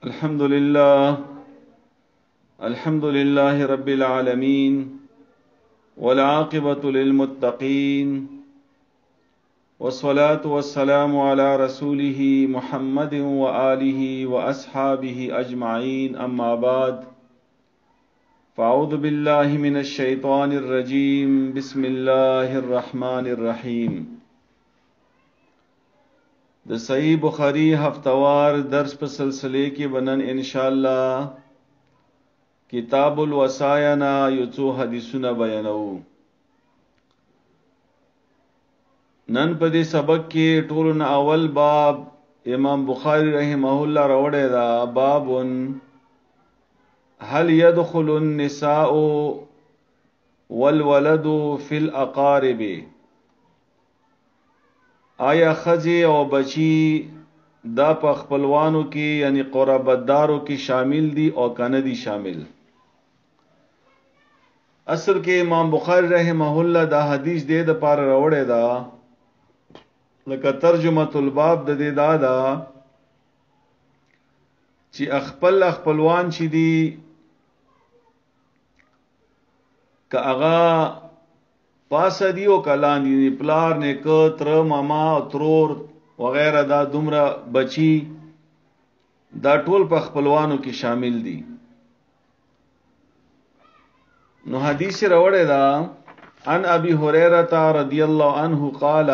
الحمد لله، الحمد لله رب العالمين، والعاقبة للمتقين، والصلاة والسلام على رسوله محمد وآله وأصحابه أجمعين. أما بعد، فأعوذ بالله من الشيطان الرجيم. بسم الله الرحمن الرحيم. د صحیح بخاری هفتوار درس په سلسله کې بنن ان شاء الله کتاب الوصایا نه یو څو حدیثونه بیانوو. نن په دې سبق کې ټولو نه اول باب امام بخاری رحمه الله راوړی دا، باب هل يدخل النساء والولد في الاقارب. آیا خزی او بچی دا په خپلوانو کې یعنی قرابتدارو کې شامل دي او کنه دي شامل؟ اصل کې امام بخاری رحمه الله دا حدیث دې د پاره راوړی دا، لکه ترجمه الباب د دې دا دا چې خپل خپلوان چې دي، که هغه پاسه دی او کلان دي، پلار، نیکه، تره، ماما او ترور وغیرہ، دا دومره بچی دا ټول په خپلوانو کې شامل دي. نو حدیث راوړی دا، عن ابي هريره رضی الله عنه قال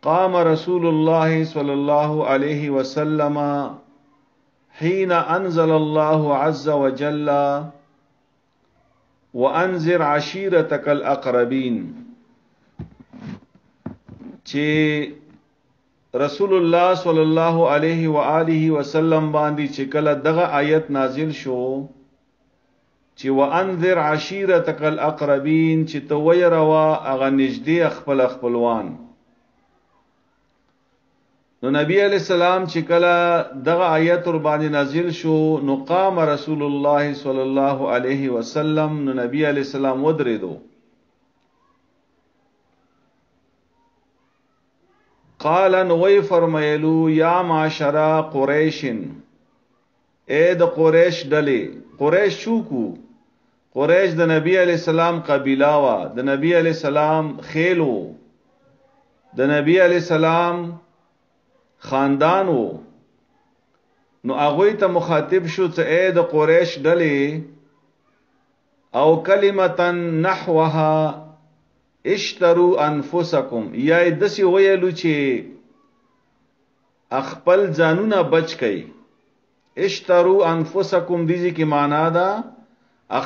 قام رسول الله صلى الله عليه وسلم حين انزل الله عز وجل وانذر عشيرتك الاقربين. چې رسول الله صلی الله علیه و آله وسلم باندې چې کله دغه آیت نازل شو چې وانذر عشيرتك الاقربين، چې ته ويروا هغه نږدې خپل خپلوان، نو نبی علی السلام چې کله دغه آیت ور باندې نازل شو، نو قام رسول الله صلی الله علیه وسلم، نو نبی علی السلام ودرېدو. قال، نو وی فرمایلو، یا معاشر قریش، اے د قریش ډلې. قریش چوکو؟ قریش د نبی علی السلام قبیله وا، د نبی علی السلام خیلو، د نبی علی السلام خاندان وو. نو هغه ته مخاطب شو چې اے د قریش ډلې، او کلمتا نحوها اشتروا انفسکم، یا دسی ویلو چې خپل ځانونه بچ کئ. اشتروا انفسکم دیږي کې معنا ده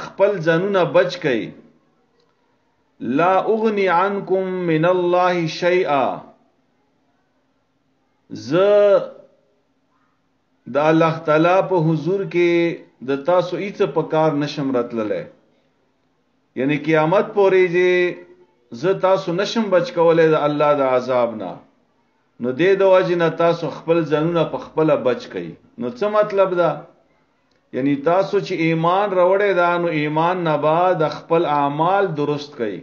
خپل ځانونه بچ کئ. لا اغنی عنکم من الله شیئا، زه د الله تعالی په حضور کې د تاسو هیڅ په کار نشم راتللی، یعنی قیامت پورې چې زه تاسو نشم بچ کولای د الله د عذاب نه، نو دې د وجې نه تاسو خپل ځانونه په خپله بچ کړئ. نو څه مطلب ده؟ یعنی تاسو چې ایمان راوړی دا، نو ایمان نه بعد خپل اعمال درست کړئ،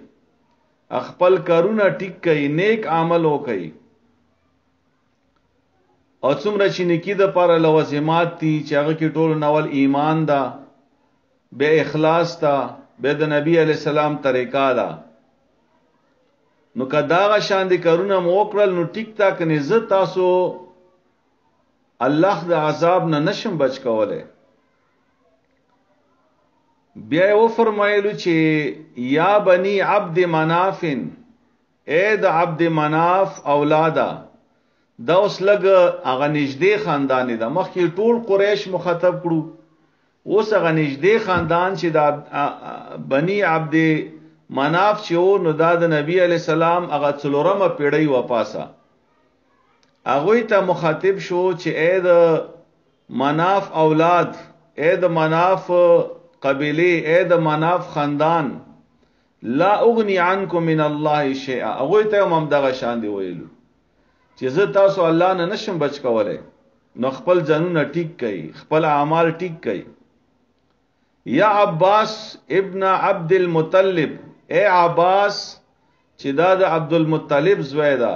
خپل کارونه ټیک کړئ، نیک عمل وکړئ. او څومره چې نیکی د پاره لوازمات دي چې هغه کې ټول نول ایمان ده، بے اخلاص ده، بے د نبی علی السلام طریقه ده. نو که داغه شان دي کارونه مو وکړل نو ټیک تا، کني زه تاسو الله د عذاب نه نشم بچ کولی. بیا یې وفرمایلو چې یا بنی عبد مناف، اے د عبد مناف اولاده. دا اوس لږ هغه نږدې خاندان ده، مخکې ټول قریش مخاطب کړو، اوس هغه نږدې خاندان چې د بنی عبد مناف چې و، نو دا د نبی علی السلام هغه څلورمه پیړۍ وپاسه هغوی ته مخاطب شو چې اے د مناف اولاد، اے د مناف قبیله، اے د مناف خاندان، لا اغنی عنکم من الله شیئا. هغوی ته هم دغه شان دی ویلو چې زه تاسو الله نه نشم بچ کولی، نو خپل ځانونه ټیک کړئ، خپل اعمال ټیک کړئ. یا عباس ابن عبد المطلب، اے عباس چې دا د عبد المطلب زوی ده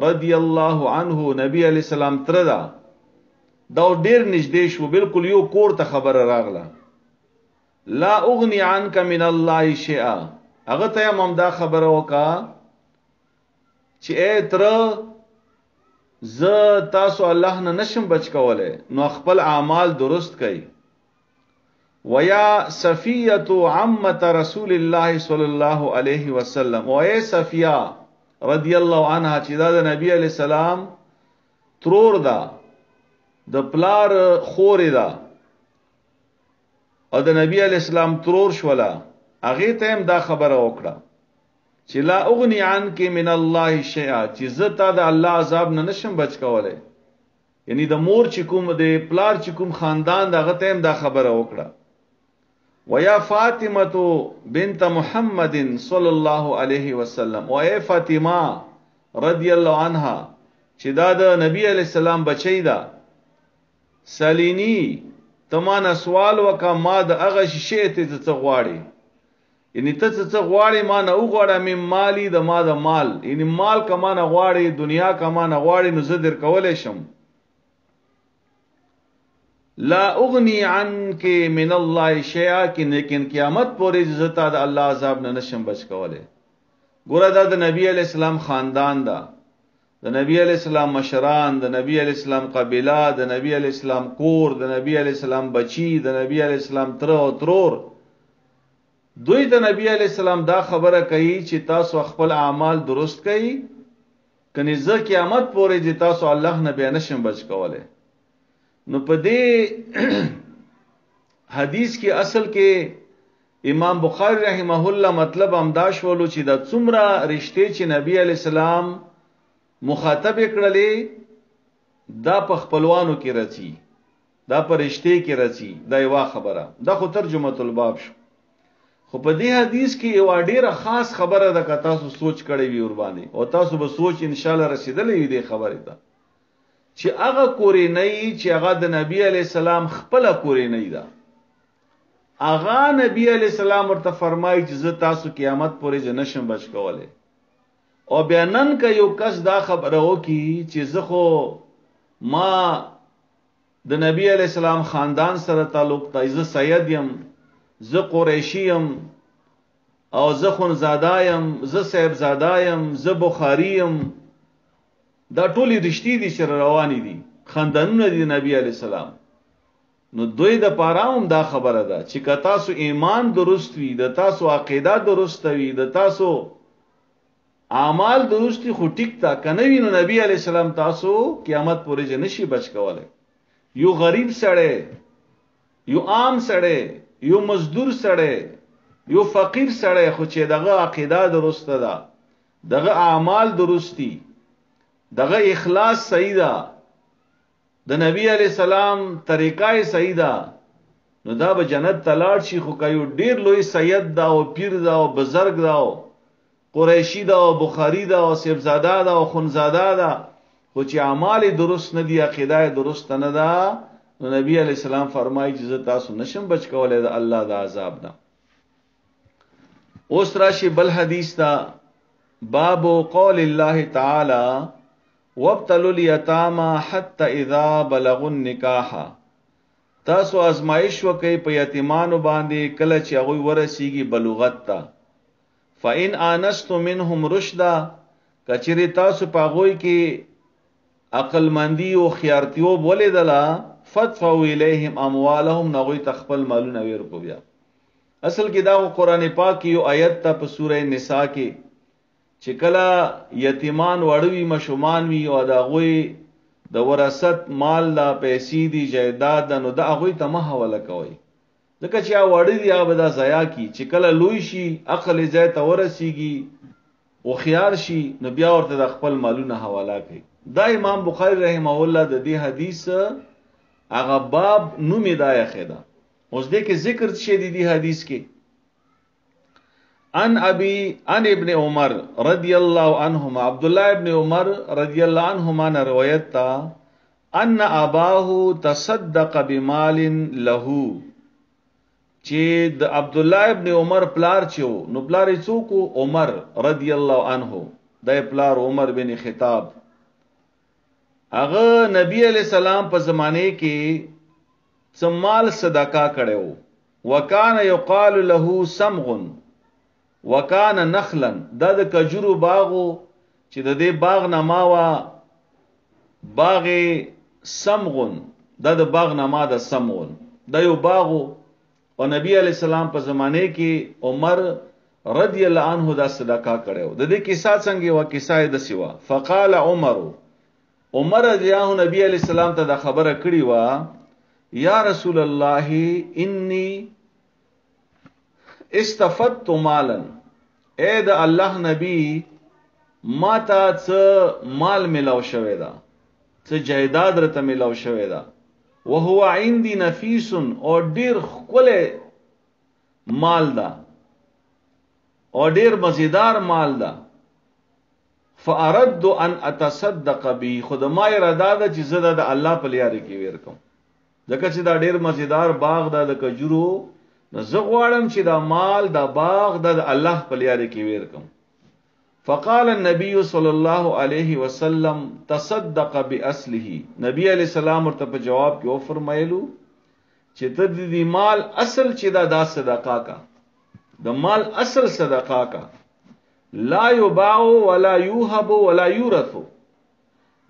رضی الله عنه، نبی علی السلام تر ده، دا ډیر نږدې شو، بالکل یو کور ته خبره راغله. لا اغنی عنک من الله شیئا، هغه ته هم دا خبره وکا چې اے تر زه تاسو الله نه نشم بچ کوله، نو خپل اعمال درست کړئ. ویا صفیه عمه رسول الله صلی الله علیه وسلم، او اے صفیه رضی الله عنها چې دا د نبی علی السلام ترور ده، د پلار خور ده، او د نبی علی السلام ترور شوله، هغه ته هم دا خبره وکړه چې لا اغنی عنک من الله شیئا، چې زه تا د الله عذاب نه نشم بچ کولی. یعنی د مور چې کوم، د پلار چې کوم خاندان د هغه ته هم دا خبره وکړه. ویا فاطمه بنت محمد صلی الله علیه وسلم، او اے فاطمه رضی الله عنها چې دا د نبی علی السلام بچی ده، سلینی تمانه سوال وکا ما د هغه شی ته څه غواړي، یعنی ته څه غواړي ما نه وغواړه، مې مالی د ما د مال، یعنی مال کما نه غواړي، دنیا کما نه غواړي، نو زه در کولای شم. لا اغنی عنک من الله شیئا، کې لیکن قیامت پورې زه تا د الله عذاب نه نشم بچ کولی. ګوره دا د نبی علی السلام خاندان ده، د نبی علی السلام مشران، د نبی علی السلام قبیله، د نبی علی السلام کور، د نبی علی السلام بچی، د نبی علی السلام تر او ترور. دوی ته نبی علی السلام دا خبره کوي چې تاسو خپل اعمال درست کړئ، کني زه قیامت پورې چې تاسو الله نه بیا نشم بچ کولی. نو په دې حدیث کې اصل کې امام بخاری رحمه الله مطلب هم دا شولو چې دا څومره رشتې چې نبی علی السلام مخاطب کړلې، دا په خپلوانو کې راځي، دا په رشتې کې راځي. دا یوه خبره دا خو ترجمه الباب شو. خو په دې حدیث کې یو ډیره خاص خبره ده، که تاسو سوچ کړی وي ور باندې، او تاسو به سوچ ان شاء الله رسیدلې وي دې خبرې ته، چې هغه کورنۍ چې هغه د نبی علی السلام خپل کورنۍ ده، هغه نبی علی السلام ورته فرمایي چې زه تاسو قیامت پورې نشم بچ کولی. او بیا نن که یو کس دا خبره وکړي چې زه خو ما د نبی علی السلام خاندان سره تعلق ته، زه سید یم، زه قریشی یم، او زه خونزاده یم، زه صاحبزاده یم، زه بخاری یم، دا ټولې رشتې دي چې روانې دي، خاندانونه دي نبی علی السلام. نو دوی د پاره هم دا خبره ده چې که تاسو ایمان درست وي، د تاسو عقیده درست وي، د تاسو اعمال درست وي، خو ټیک تا که نه وي نو نبی علی السلام تاسو قیامت پورې نشي بچ کولی. یو غریب سړی، یو عام سړی، یو مزدور سړی، یو فقیر سړی، خو چې دغه عقیده درسته ده، دغه اعمال درست دي، دغه اخلاص صحیح ده، د نبی علی السلام طریقه یې صحیح ده، نو دا به جنت ته لاړ شي. خو که یو ډیر لوی سید ده او پیر ده او بزرګ ده او قریشی ده او بخاری ده او صاحبزاده ده او خونزاده ده، خو چې اعمال یې درست نه دي، عقیده یې درسته نه ده، نو نبی علی السلام فرمایي چې زه تاسو نشم بچ کولی د الله د عذاب نه. اوس راشي بل حدیث ته، باب قول الله تعالی وابتلوا اليتامى حتى اذا بلغوا النکاح. تاسو آزمایش وکئ په یتیمانو باندې کله چې هغوی ورسیږي بلوغت ته. فإن آنستم منهم رشدا، کچېرې تاسو په هغوی کې عقلمندي او خیارتیوب ولیدله، فادفعوا الیهم اموالهم، نو هغوی ته خپل مالونه ورکړو. بیا اصل کې دا خو قرآن پاک کې یو آیت ته په سوره نساء کې چې کله یتیمان واړه وي، ماشومان وي، او د هغوی د وراثت مال دا پیسې دي، جایداد ده، نو دا هغوی ته مه حواله کوئ، ځکه چې هغه واړه دي، هغه به دا ضایع کړي. چې کله لوی شي، عقل یې ځای ته ورسیږي، هوښیار شي، نو بیا ورته د خپل مالونه حواله کوي. دا امام بخاری رحمه الله د دې حدیث هغه باب نوم یې دا ایښی ده. اوس دې کې ذکر څه شی دی دې حدیث کې؟ عن ابي عن ابن عمر رضی الله عنهما، عبد الله ابن عمر رضی الله عنهما نه روایت تا ان اباه تصدق بمال له، چې د عبد الله ابن عمر پلار چې وو، نو پلار یې څوک وو؟ عمر رضی الله عنه، د پلار عمر بن خطاب. هغه نبی علی السلام په زمانه کې څه مال صدقه کړو. وکانه یقال له سمغ وکانه نخلا، دا د کجورو باغو چې د دې باغ نما وا باغ سمغن، دا د باغ نما د سمغن، دا یو باغو. او نبی علی السلام په زمانه کې عمر رضی الله عنه دا صدقه کړو. د دې کیسه څنګه و؟ کیسه یې د سیوا. فقال عمر، عمر رضی الله عنه نبی علی السلام ته دا خبره کړې و، یا رسول الله انی استفدت مالا، اے د الله نبی ما ته څه مال ملاو شوی دا، څه جایداد راته ملاو شوی دا، وهو عندي نفیس، او ډیر ښکلی مال ده او ډیر مزیدار مال ده، فاردت ان اتصدق به، خود ما اراده ده چې زه د الله په لار کې ورکم، ځکه چې دا ډیر مزیدار باغ ده د کجورو، نو زه غواړم چې دا مال دا باغ ده د الله په لار کې ورکم. فقال النبي صلی الله علیه وسلم تصدق باصله، نبی علیہ السلام ورته په جواب کې و فرمایلو چې ته د دې مال اصل چې دا دا صدقه کا، د مال اصل صدقه کا، لا یباع ولا یوهب ولا یورث.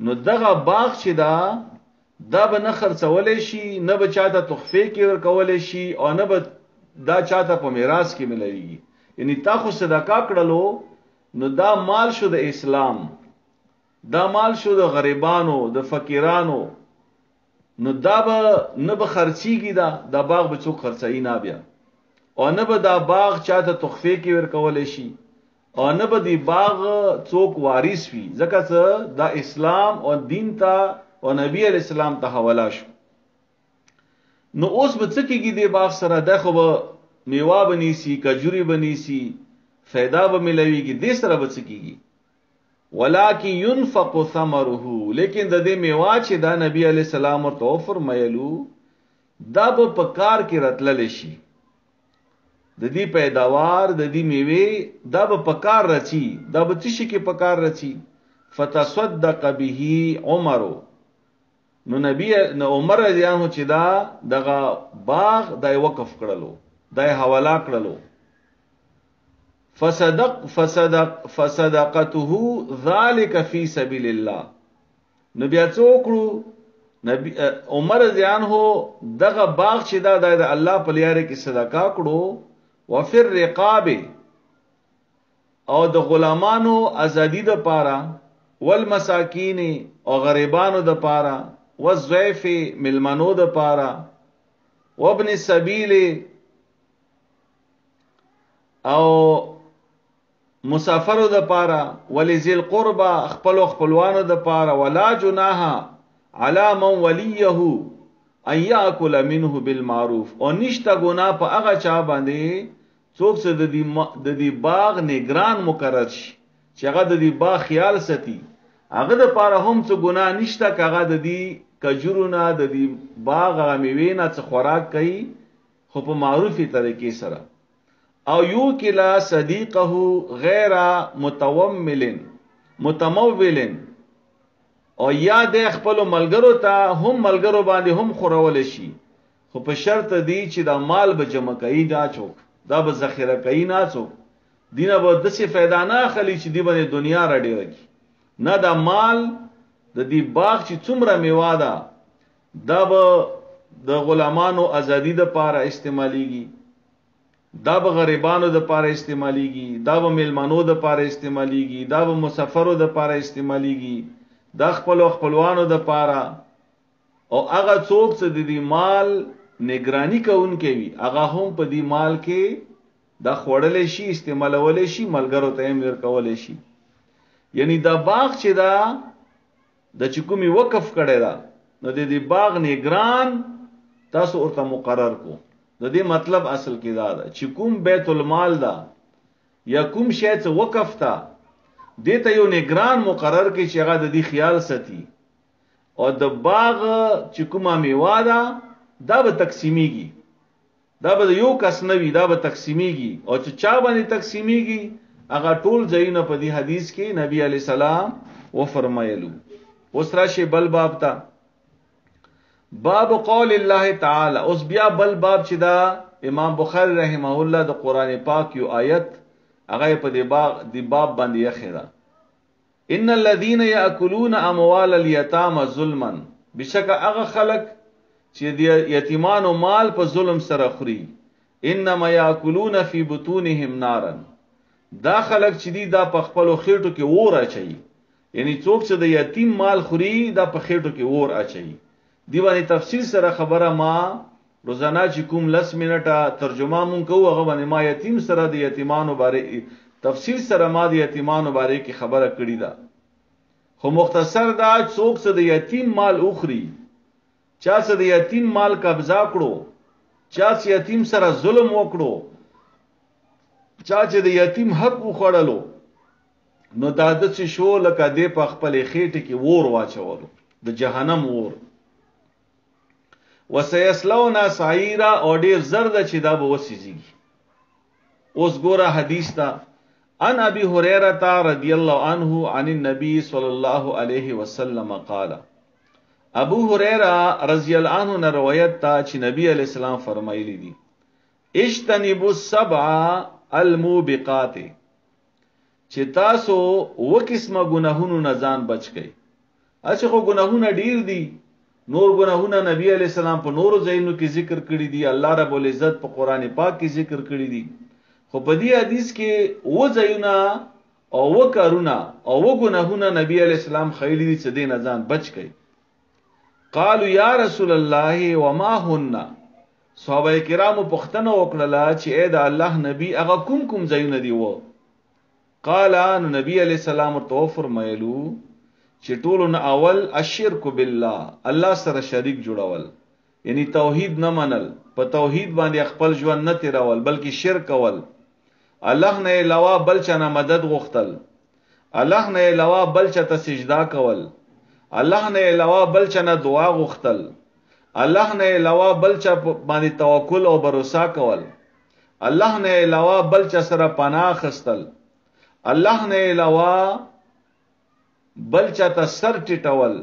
نو دغه باغ چې دا دا به نه خرڅولی شي، نه به چاته تحفې کې ورکولی شي، او نه به دا چاته په میراث کې ملویږي. یعنی تا خو صدقه کړلو، نو دا مال شو د اسلام، دا مال شو د غریبانو د فقیرانو، نو دا به نه به خرڅیږي، دا دا باغ به څوک خرڅوي نه بیا، او نه به دا باغ چاته تحفې کې ورکولی شي، او نه به دی باغ څوک وارث وي، ځکه چې دا اسلام او دین ته او نبی علیہ السلام ته حواله شو. نو اوس به څه کېږي دې باغ سره؟ دا خو به میوه به نیسي، کجوري به نیسي، فایده به ملویږي، دې سره به څه کېږي؟ ولکن ينفق ثمره، لیکن د دې میوه چې دا نبی علیہ السلام ورته وفرمایلو دا به په کار کې راتللی شي، د دې پیداوار د دې میوې دا به په کار رچی، دا به څه شي کې په کار رچی؟ فتصدق به عمر، نو نبی نو عمر رضی الله عنه چې دا دغه باغ دا وقف کړلو، دا حواله کړلو. فصدق فصدق فصدقته ذلك فی سبیل الله. نو بیا څه وکړو؟ نبی عمر رضی الله عنه دغه باغ چې دا د الله په لار کې صدقه کړو، وفر رقاب، او د غلامانو ازادي د پاره، والمساکین او غریبانو د پاره، والضیف ملمنو د پاره، وابن السبیل او مسافرو د پاره، ولذی القربى خپل خپلوانو د پاره، ولا جناح علی من ولیه ان یاکل منه بالمعروف، او نشته ګناه په هغه چا باندې څوک چې د دې باغ نگران مقرر شي، چې هغه د دې باغ خیال ساتي، هغه د پاره هم څه ګناه نشته که هغه د دې کجورو نه د دې باغ هغه میوې نه څه خوراک کوي، خو په معروفې طریقې سره. او یوکلا صدیقه غیر متومل متمول، او یا د خپل ملګرو ته هم ملګرو باندې هم خورول شي، خو په شرط دی چې دا مال به جمع کوي نه څوک، دا به ذخیره کوي نه څوک، دینه به داسې فایده نه اخلي چې دی باندې دنیا را ډېره کړي. نه، دا مال د دې باغ چې څومره میوه ده دا به د غلامانو ازادي د پاره استعمالیږي، دا به غریبانو د پاره استعمالیږي، دا به میلمنو د پاره استعمالیږي، دا به مسافرو د پاره استعمالیږي، دا خپل خپلوانو د پاره. او هغه څوک چې د دې مال نگرانی کوونکی وي هغه هم په دې مال کې دا خوړلی شي، استعمالولی شي، ملګرو ته هم ورکولی شي. یعنی دا باغ چې دا د چې کومې وقف کړی دا، نو د دې باغ نگران تاسو ورته مقرر کو. د دې مطلب اصل کې دا ده چې کوم بیت المال ده یا کوم شی چې وقف ته، دې ته یو نگران مقرر کړي چې هغه د دې خیال ساتي، او د باغ چې کومه میوه ده دا به تقسیمیږي، دا به یو کس نه وي، دا به تقسیمیږي، او چې چا باندې تقسیمیږي هغه ټول ځایونه په دې حدیث کې نبی علی السلام وفرمایلو. اوس راشي بل باب ته، باب قول الله تعالی. اوس بیا بل باب چې دا امام بخاری رحمه الله د قران پاک یو آیت هغه په دې باغ دی باب باندې یخه ده، ان الذين ياكلون اموال اليتامى ظلما، بشک هغه خلک چې د یتیمانو مال په ظلم سره خوري، انما یاکلون فی بطونهم نارا، دا خلک چې دي دا په خپلو خېټو کې اور اچوي، یعنی څوک چې د یتیم مال خوري دا په خېټو کې اور اچوي. دی باندې تفصیل سره خبره ما روزانه چې کوم لس منټه ترجمه مونږ کوو هغه باندې ما یتیم سره د یتیمانو باره تفصیل سره ما د یتیمانو باره کې خبره کړې ده. خو مختصر دا څوک چې د یتیم مال وخوري، چا چې د یتیم مال قبضه کړو، چا چې یتیم سره ظلم وکړو، چا چې د یتیم حق وخوړلو، نو دا داسې شو لکه دی په خپلې خېټې کې اور واچولو، د جهنم اور. وسیصلون سعیرا، او ډیر زر ده چې دا به وسیځي. اوس ګوره حدیث ته، ان ابي هريره رضی الله عنه عن النبي صلی الله علیه وسلم قال، ابو هريره رضی الله عنه نه روایت تا چې نبی علیہ السلام فرمایلی دي، اجتنبوا السبع الموبقات، چې تاسو و قسمه ګناهونو نه ځان بچ کړئ. اچھا خو ګناهونه ډیر دي، نور ګناهونه نبی علیہ السلام په نورو ځایونو کې ذکر کړی دي، الله رب العزت په قران پاک کې ذکر کړی دي، خو په دې حدیث کې و ځایونه او و کارونه او و ګناهونه نبی علیہ السلام خیلی دي چې دې نه ځان بچ کړئ. قالوا یا رسول الله وما هن، صحابه کرامو پوښتنه وکړله چې ای د الله نبی هغه کوم کوم ځایونه دي و؟ قال، نو نبی علیہ السلام ورته وفرمایلو چې ټولو نه اول الشرک بالله، الله سره شریک جوړول، یعنی توحید نه منل، په توحید باندې خپل ژوند نه تیرول بلکې شرک کول، الله نه علاوه بل چا نه مدد غوښتل، الله نه علاوه بل چا ته سجدا کول، الله نه علاوه بل چا نه دعا غوښتل، الله نه علاوه بل چا باندې توکل او باور کول، الله نه علاوه بل چا سره پناه اخیستل، الله نه علاوه بل چا ته سر ټیټول.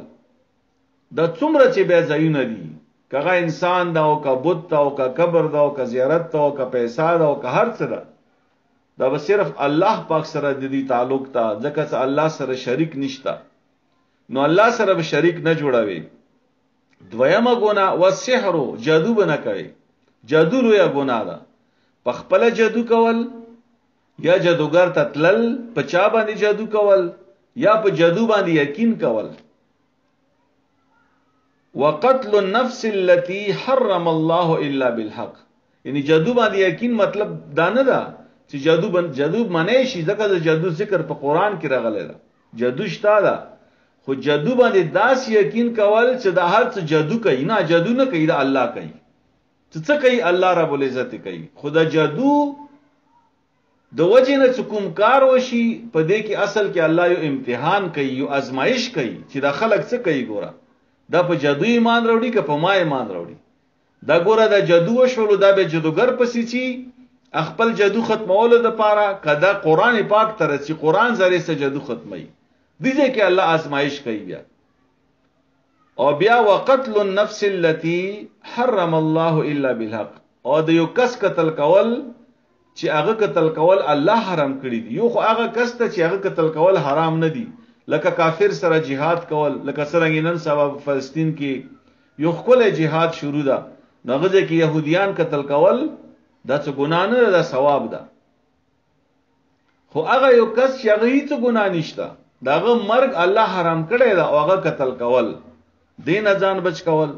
دا څومره چې بیا ځایونه دي، که هغه انسان ده او که بت ده او که قبر ده او که زیارت ده او که پیسه ده او که هر څه ده، دا به صرف الله پاک سره د دې تعلق ده، ځکه چې الله سره شریک نشته، نو الله سره به شریک نه جوړوي. دویمه ګناه والسحر، جادو به نه کوي. جادو لویه ګناه ده، په خپله جادو کول یا جادوګر ته تلل، په چا باندې جادو کول یا په جادو باندې یقین کول. وقتل النفس التي حرم الله الا بالحق، یعنی جادو باندې یقین مطلب دا نه ده چې جادو جادو منې شي، ځکه د جادو ذکر په قران کې راغلی ده، جادو شته ده، خو جادو باندې داس یقین کول چې دا هر څه جادو کوي، نه جادو نه کوي، دا الله کوي، چې څه کوي الله رب العزت کوي. خو دا جادو د وجې نه چې کوم کار وشي په دې کې اصل کې الله یو امتحان کوي، یو ازمایش کوي چې دا خلک څه کوي. ګوره دا په جادو ایمان راوړي که په ما ایمان راوړي؟ دا ګوره دا جادو وشولو، دا به جادوګر پسې چي خپل جادو ختمولو دپاره، که دا قرآن پاک ته رسي، قرآن ذریعه سره جادو ختموي. دې ځای کې الله ازمایش کوي بیا. او بیا وقتل النفس التي حرم الله الا بالحق، او د یو کس قتل کول چې هغه قتل کول الله حرام کړی دی. یو خو هغه کس ته چې هغه قتل کول حرام نه دی، لکه کافر سره جهاد کول، لکه څرنګه نن سبا په فلسطین کې یو ښکلی جهاد شروع ده، نو هغه ځای کې یهودیان قتل کول دا څه ګناه نه ده، دا ثواب ده. خو هغه یو کس چې هغه هیڅ ګناه نشته، د هغه مرګ الله حرام کړی ده او هغه قتل کول، دې نه ځان بچ کول.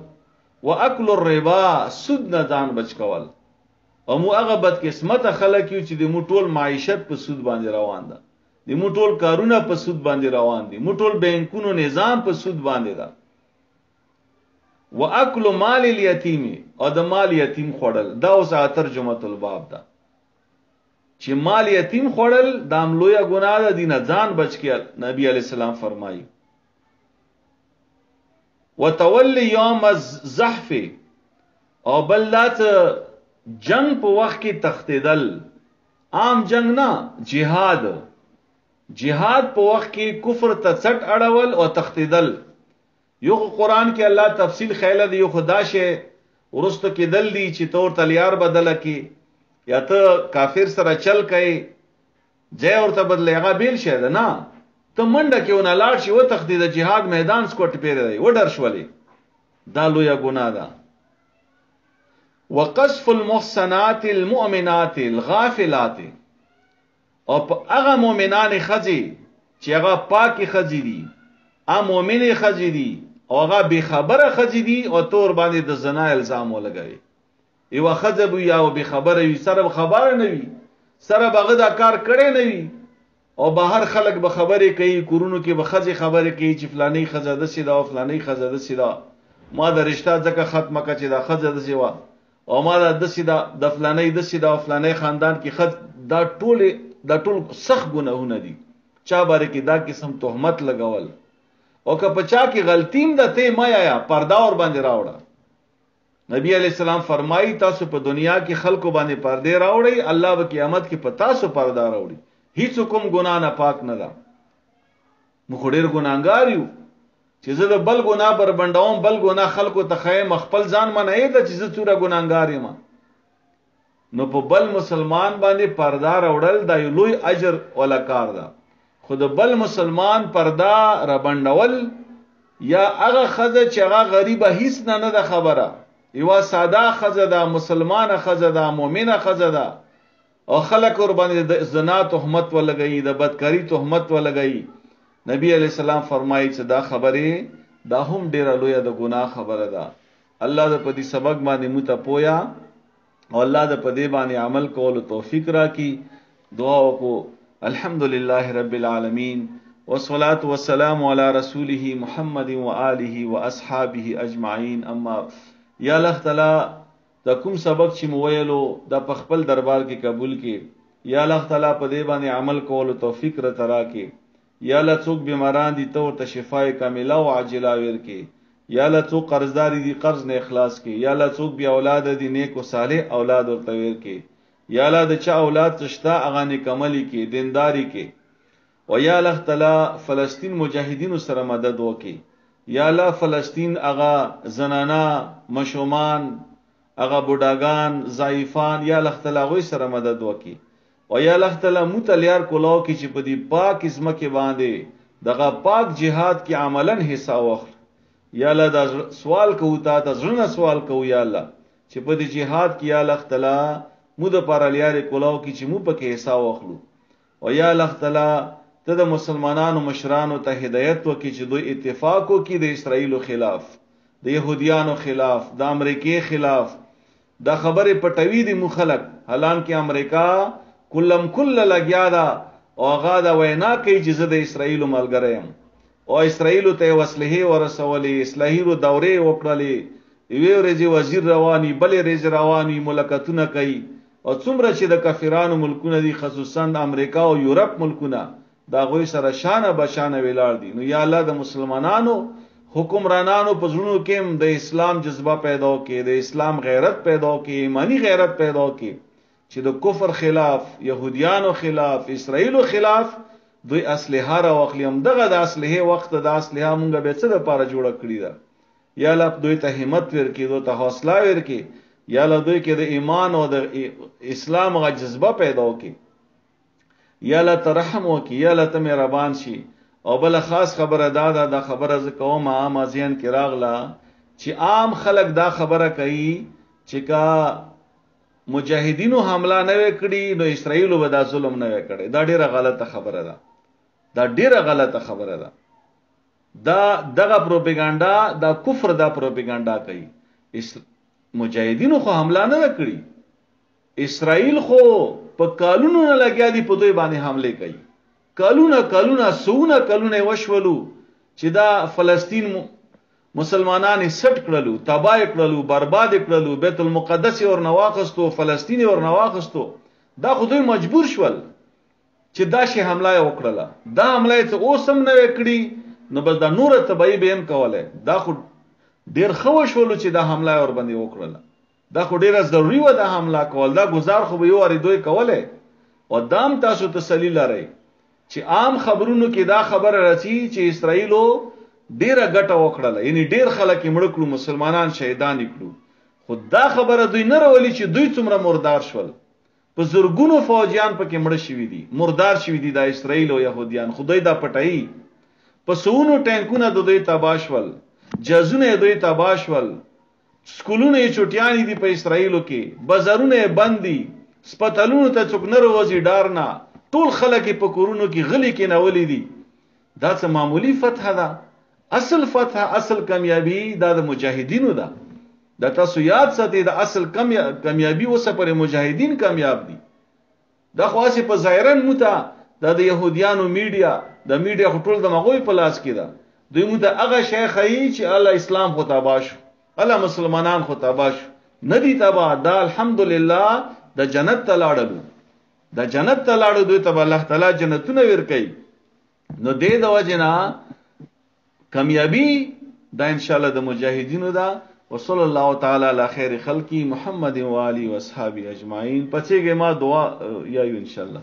واکل الربا، سود نه ځان بچ کول. او مو هغه بدقسمته خلک یو چې د مو ټول معیشت په سود باندې روان ده، د مو ټول کارونه په سود باندې روان دي، مو ټول بانکونو نظام په سود باندې ده. واکل مال الیتیم، او د مال یتیم خوړل، دا اوس ترجمه الباب ده چې مال یتیم خوړل دا هم لویه ګناه ده، دینه ځان بچ کړي. نبی علیہ السلام فرمایي وتولی یوم الزحف، او بل دا چې جنگ په وخت کې تختیدل، عام جنگ نه، جهاد، جهاد په وخت کې کفر ته څټ اړول او تختیدل. یو خو قرآن کې الله تفصیل خیله دی، یو خو دا شی وروسته کېدل دي چې ته ورته لیار بدله کړې یا ته کافر سره چل کوې، ځای ورته بدلې، هغه بېل شی ده. نه، ته منډه کې ونه لاړ شي، وتښتې، د جهاد میدان سکوټ پیری دی، وډر شولې، دا لویه ګناه ده. وقذف المحصنات المؤمنات الغافلات، او په هغه مؤمنانې ښځې چې هغه پاکې ښځې دي، هغه مؤمنې ښځې دي او هغه بېخبره ښځې دي، او ته ورباندې د زنا الزام ولګوې. یوه ښځه به وي او بېخبره وي، سره به خبره نه وي، سره به هغه دا کار کړی نه وي، او بهر خلک به خبرې کوي، کورونو کې به ښځې خبرې کوي چې فلانۍ ښځه داسې ده او فلانۍ ښځه داسې ده، ما د رشته ځکه ختمه کړه چې دا ښځه داسې وه، او ما دا داسې ده، د فلانۍ داسې ده او فلانۍ خاندان کې ښځه، دا ټول سخت ګناهونه دي. چا باره کې دا قسم تهمت لګول، او که په چا کې غلطي هم ده، ته یې مه یایه، پرده ورباندې راوړه. نبی علیہ السلام فرمایي تاسو په دنیا کې خلکو باندې پردې راوړئ، الله به قیامت کې په تاسو پرده راوړي. هیڅ کوم ګناه نه پاک نه ده. موږ خو ډېر ګناهګار یو چې زه د بل ګناه بربنډوم، بل ګناه خلکو ته ښیم، خپل ځان منعې ده چې زه څومره ګناهګار یم. نو په بل مسلمان باندې پرده راوړل دا یو لوی اجر ولا کار ده، خو د بل مسلمان پرده رابنډول یا هغه ښځه چې هغه غریبه هیڅ نه نه ده خبره، یوه ساده ښځه ده، مسلمانه ښځه ده، مؤمنه ښځه ده، او خلک ورباندې د زنا تهمت ولګوي، د بدکاري تهمت ولګوي. نبی علیہ السلام فرمایي چې دا خبرې دا هم ډیره لویه د ګناه خبره ده. الله د په دې سبق باندې مو ته پویا او الله د په دې باندې عمل کولو توفیق راکړي. دعا وکړو. الحمد لله رب العالمین والصلاة والسلام على رسوله محمد وآله وأصحابه اجمعین. اما یا الله تعالی دا کوم سبق چې مو ویلو دا په خپل دربار کې قبول کړي. یا الله تعالی په دې باندې عمل کولو توفیق راته راکړي. یا الله څوک بیماران دي ته ورته شفای کامله او عاجله ورکړي. یا الله څوک قرضدار دي قرض نه اخلاص کړي. یا الله څوک بې اولاده دي نیک او صالح اولاد ورته ورکړي. یا الله د چا اولاد څه شته هغه نیک عملي کړي، دینداري کړي. او یا الله تعالی فلسطین مجاهدینو سره مدد وکړي. یا الله فلسطین هغه زنانا، مشومان، هغه بوډاګان، ضعیفان، یا الله تعالی هغوی سره مدد وکړي. او یا الله تعالی مو ته لیار کولاو کې چې په دې پاک ځمکې باندې دغه پاک جهاد کې عملاً حصه واخلو. یا الله دا سوال کوو، تا ته زړه نه سوال کوو یا الله چې په دې جهاد کې یا الله تعالی مو د پاره لیارې کولاو کې چې مو پکې حصه واخلو. او یا الله تعالی ته د مسلمانانو مشرانو ته هدایت وکړي چې دوی اتفاق وکړي د اسرائیلو خلاف، د یهودیانو خلاف، د امریکې خلاف. دا خبرې پټوي دي مو خلک، حالانکه امریکا کلم کل لګیا ده او هغه دا وینا کوي چې زه د اسرائیلو ملګری یم، او اسرائیلو ته یې وسلې ورسولې، اسرائیلو دورې وکړلې، یوې ورځې وزیر رواني، بلې ورځې رواني، ملاقاتونه کوي. او څومره چې د کافرانو ملکونه دي، خصوصا د امریکا او یورپ ملکونه، د هغوی سره شانه به شانه ولاړ دي. نو یا الله د مسلمانانو حکمرانانو په زړونو کې هم د اسلام جذبه پیدا کړي، د اسلام غیرت پیدا کړي، ایمانی غیرت پیدا کړي چې د کفر خلاف، یهودیانو خلاف، اسرائیلو خلاف دوی اسلحه راواخلي. هم دغه د اسلحې وخت د اسلحه مونږ به څه دپاره جوړه کړې ده. یا الله دوی ته همت ورکړي، دوی ته حوصله ورکړي، یا الله دوی کې د ایمان او د اسلام هغه جذبه پیدا کړي. یا الله ته رحم وکړي، یا الله ته مهربان شي. او بله خاص خبره دا ده، دا خبره زه کوم عام ذهن کې راغله چې عام خلک دا خبره کوي چې که مجاهدینو حمله نه وی کړي نو اسرائیلو به دا ظلم نه وی کړی. دا ډیره غلطه خبره ده، دا ډیره غلطه خبره ده. دا دغه پروپاګاندا، دا کفر دا پروپاګاندا کوي. مجاهدینو خو حمله نه ده کړي، اسرائیل خو په کالونو نه لګیا دي په دوی باندې حمله کوي. کالونه کالونه سونه کالونه وشولو چې دا فلسطین مسلمانان یې سټ کړلو، تباه یې کړلو، برباد یې کړلو، بیت المقدس یې ورنه واخیستو، فلسطین یې ورنه واخیستو. دا خو دوی مجبور شول چې دا شی حمله یې وکړله. دا حمله یې څه اوس هم نه وی کړي نو بس دا نوره تباهي به یې هم کولی. دا خو ډېر ښه وشولو چې دا حمله یې ورباندې وکړله. دا خو ډېره ضروري وه دا حمله کول، دا ګزار خو به یو وارې دوی کولی. او دا هم تاسو تسلي لرئ چې عام خبرونو کې دا خبره رسي چې اسرائیلو ډیره ګټه وکړله، یعنی ډیر خلک یې مړه کړو، مسلمانان شهیدان یې کړو. خو دا خبره دوی نه راولي چې دوی څومره مردار شول. په زرګونو فوجیان پکې مړه شوي دي، مردار شوي دي د اسرائیل او یهودیان، خو دوی دا پټوي. په سوونو ټانکونه د دوی تباه شول، جازونه یې دوی تباه شول، سکولونه یې چوټیانې دي په اسرائیلو کې، بازارونه یې بند دي، سپتالونو ته څوک نه راوځي ډار نه، ټول خلک یې په کورونو کې غلي کېنولي دي. دا څه معمولي فتح ده؟ اصل فتح، اصل کامیابي دا د مجاهدینو ده. دا تاسو یاد ساتئ، د اصل کامیابي اوسه پورې مجاهدین کامیاب دي. دا خو هسې په ظاهراً مونږ ته دا د یهودیانو میډیا، د میډیا خو ټول د هغوی په لاس کې ده. دوی مونږ ته هغه شی ښیي چې الله اسلام خو تباه شو، الله مسلمانان خو تباه شو. نه دي تباه، دا الحمدلله د جنت ته لاړلو، د جنت ته لاړو، دوی ته به الله تعالی جنتونه ورکوي. نو دې د وجې نه کامیابي دا انشاءالله د مجاهدینو ده. وصلی الله تعالی علی خیر خلقی محمد و آله و اصحابه اجمعین. پڅېږئ ما دعا یایو انشاءالله.